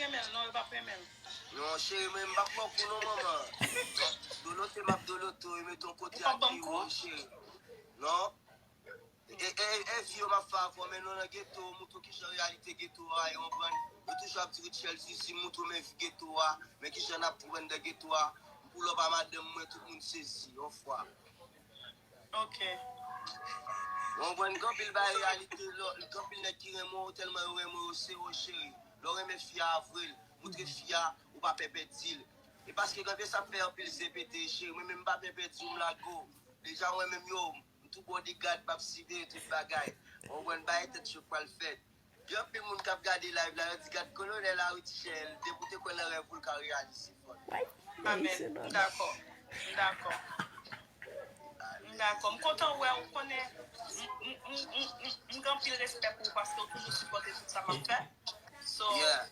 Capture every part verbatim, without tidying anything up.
renmen l, non, yo p ap renmen l. Non, cheri, mwen m p ap pran kou non, manman. Dolote, m ap dolote, e mete yon kote Ou p ap ak ban m pi kou? Wo, cheri. Non. E, e, e vi yo m ap fè avè w, men nou nan geto, moutre w kijan reyalite geto a, yo konprann. Yo toujou ap di Rutshelle Zuzu, moutre w men vi geto a, men kijan n ap pran nan geto a. M pull up a madanm mwen, tout moun sezi, yon fwa. Ok. Ou konprann, gen anpil bagay reyalite, lò, gen anpil nèg ki renmen w, tèlman yo renmen w, yo sere w, cheri. Lè w renmen fi a, avwe l, moutre fi a, ou pa pè pèdi l. E paske gen sa k fè anpil zen pete, cheri, mwen menm m pa pè pèdi w, m lage w. Deja, mwen menm yo, m tou bodyguard, m ap siveye tout bagay. Ou konprann, bagay tèt cho k pral fèt. Gen anpil moun k ap gade live la, yo di gad kolonèl a Rutshelle, depi w te kwè nan rèv ou, l ka reyalize fò. Amèn. M dakò. M dakò. M dakò. M kontan wè w, konnen m, m, m, m, m, m gen anpil respè pou ou paske w toujou sipòte tout sa m ap fè. So, Yeah.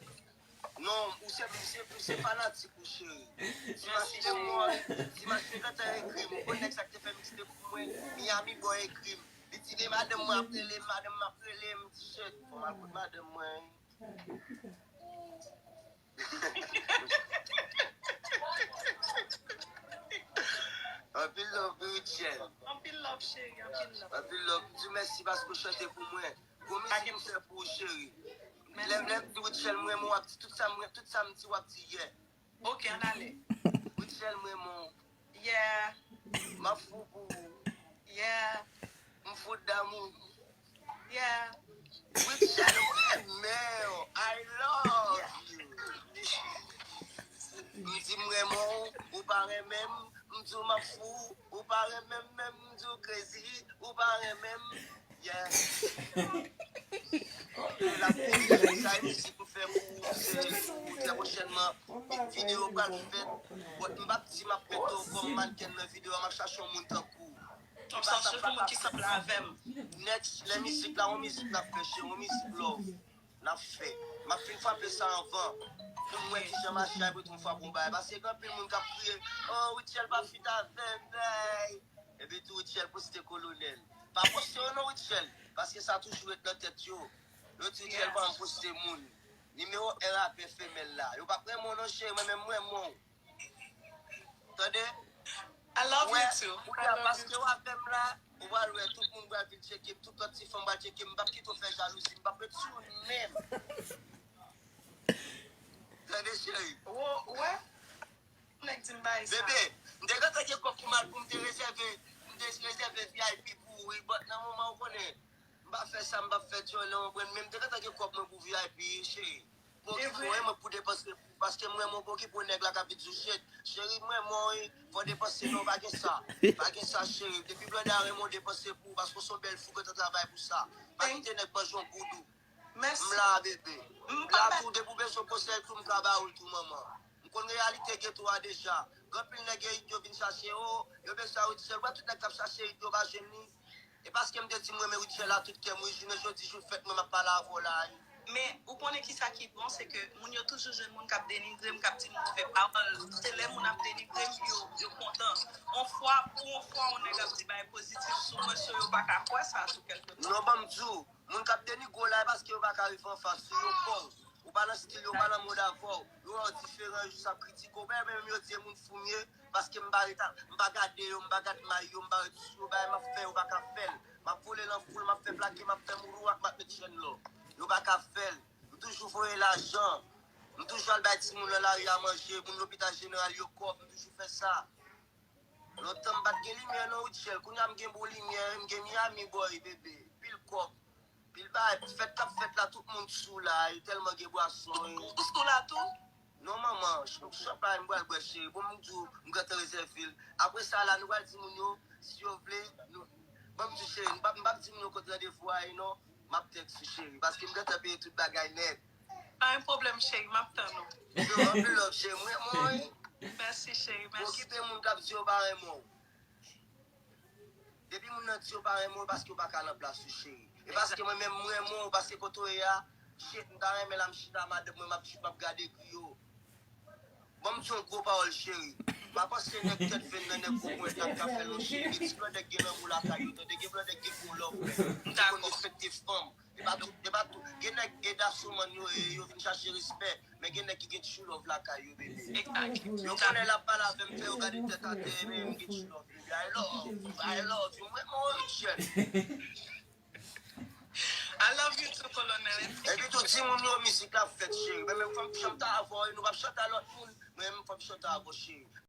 Non, ou se, ou se, ou se fanatik ou, cheri. Dimanch te mò, Dimanch te gentan ekri m. Ou konn nèg sa k te fè mixtape pou mwen, Miami Boy ekri m. Li di, men madanm mwen ap rele m, madanm mwen ap rele m. M di, shit, fò m al kote madanm mwen. Anpil love, Rutshelle. Anpil love, cheri, anpil love. Anpil love. M di w mèsi paske w chante pou mwen. Gwo mizik m fè pou ou, cheri. Lè, lè m di Rutshelle, m renmen w, w ap di tout sa m, tout sa m di, w ap di, yeah. Ok, ann ale. Rutshelle, m renmen w. Yeah, M ap fou pou ou. Yeah. M fou d'amour. Yeah. Rutshelle, m renmen w. I love you. M di m renmen w, ou pa renmen m. M di w m ap fou, ou pa renmen m menm. M di w crazy, ou pa renmen m. Yeah. Sa e mizik m fè pou ou, se pou trè pwochènman. Videyo pral fèt. But m p ap di m ap mete w kòm mannken nan videyo a, m ap chache yon moun tankou w. Yon sòsyè pou moun ki sanble avè m. Nèt, lè mizik la, yon mizik n ap fè, cheri, yon mizik love n ap fè. M ap fin frape sa anvan. Pou m wè kijan mache a, epi tou m frape yon bagay. Paske gen anpil moun k ap kriye, oh, Rutshelle pa fit avè m, ay. Epi tou Rutshelle poste kolonèl. Pa poste yo non, Rutshelle, paske sa toujou ret nan tèt yo. Yo di Rutshelle pa janm poste moun. Nimewo en rapè femèl la. Yo p ap renmen w non, cheri, mwen menm m renmen w. Tande? I love you too. Ou la, paske w avè m la, ou pral wè tout moun pral vin tcheke m, tout lòt ti fanm pral tcheke m, m p ap kite w fè jalouzi, m p ap ret sou ou menm. Tande, cheri? Ou wè? Nèg di m bay sa. Bebe, m te gentan gen kòb pou m al, pou m te rezève, m te rezève V I P pou ou, wi, but nan moman ou konnen, m pa fè sa, m pa fè djòlè, ou konprann, men m te gentan gen kòb mwen pou V I P, cheri. Pou okipe w, e mwen pou depanse pou ou, paske m renmen w, pou okipe w, nèg la k ap vin sou shit. Cheri, m renmen w, wi, fò w depanse non, pa gen sa. Pa gen sa, cheri. Depi blòda renmen w, depanse pou ou, paske w se yon bèl fi, w gentan travay pou sa. Pa kite nèg manje yon goud ou. M la, bebe. M la tou, depi w bezwen konsèy tou, m ka ba ou l tou, manman. M konn reyalite geto a deja. Gen anpil nèg yo, yo vin chache, o, yo bezwen Rutshelle. Ou wè tout nèg k ap chache Rut yo pa jwenn li. E paske m te di m renmen Rutshelle a tout kè m, wi, jounen jodi, jou fèt mwen, m ap pale avè w la, wi. Men, ou konnen ki sa ki bon, se ke moun yo toujou jwenn moun k ap denigre m, k ap di m move pawòl. Se lè moun ap denigre m, yo, yo kontan. On fwa, pou on fwa, on nèg ap di bagay pozitif sou mwen, so yo pa ka kwè sa sou kèlke tan. Non, ban m di w, moun k ap denigre w la, e paske yo pa ka rive anfas ou, yo pè w. Ou pa nan stil yo, ou pa nan mod avè w. Yo wè w diferan, yo jis ap kritike w. Byen, men menm yo di e moun fou m ye, paske m pa ret a, m pa gade yo, m pa gad may yo, m pa ret sou yo, bagay m ap fè, yo pa ka fè l. M ap vole nan foul, m ap fè plake, m ap fè moonwalk, m ap met chèn lò. Yo pa ka fè l. M toujou voye lajan. M toujou al bay timoun nan lari a manje, moun lopital jeneral yo kòb, m toujou fè sa. Lontan m pa t gen limyè non, Rutshelle. Kounye a m gen bon limyè, m gen Miami Boy, bebe. Pil kòb. Pil bagay, fèt k ap fèt la, tout moun sou la, e tèlman gen bwason, e. Ou sou la tou? Non, manman, ch-, chanpay m pral bwè, cheri. Bon, m di w, m gentan rezève l. Apre sa la, nou pral di moun yo, si yo vle, nou, bon, m di w, cheri, m p ap, m p ap di moun yo kot randevou a ye, non. M ap tèks ou, cheri, paske m gentan peye tout bagay nèt. Pa gen pwoblèm, cheri, m ap tann ou. Yo, anpil love, cheri, m renmen w, wi. Mèsi, cheri, mèsi. Okipe moun k ap di yo pa renmen w. Depi moun nan di yo pa renmen w, paske yo pa ka nan plas ou, cheri. E paske mwen menm, m renmen w, paske kote w ye a, shit, m ta renmen la, m chita madanm mwen, m ap, m ap gade griyo. Bon, m di yon gwo pawòl, cheri. Pa panse nèg tèt ven nan nèg gwo ponyèt la ka fè l yon cheri. Gen ti blòdèk gen lanmou lakay yo, tande, gen blòdèk gen gwo love, men. M dakò. Konn respekte fanm. E pa tout, e pa tout. Gen nèg e dasoman yo, e yo vin chache respè. Men gen nèg ki gen true love lakay yo, bebe. Yo konnen l ap pale avè m, fè yo gade tèt atè, men m gen true love, bebe. I love you, I love you. Mwen, mwen, Richard. I love you too, Colonel. Epi tou, di moun yo mizik la fèt, cheri. Men menm fanm chante avè w, nou p ap chante a lòt moun. Men menm fanm chante avè w, cheri.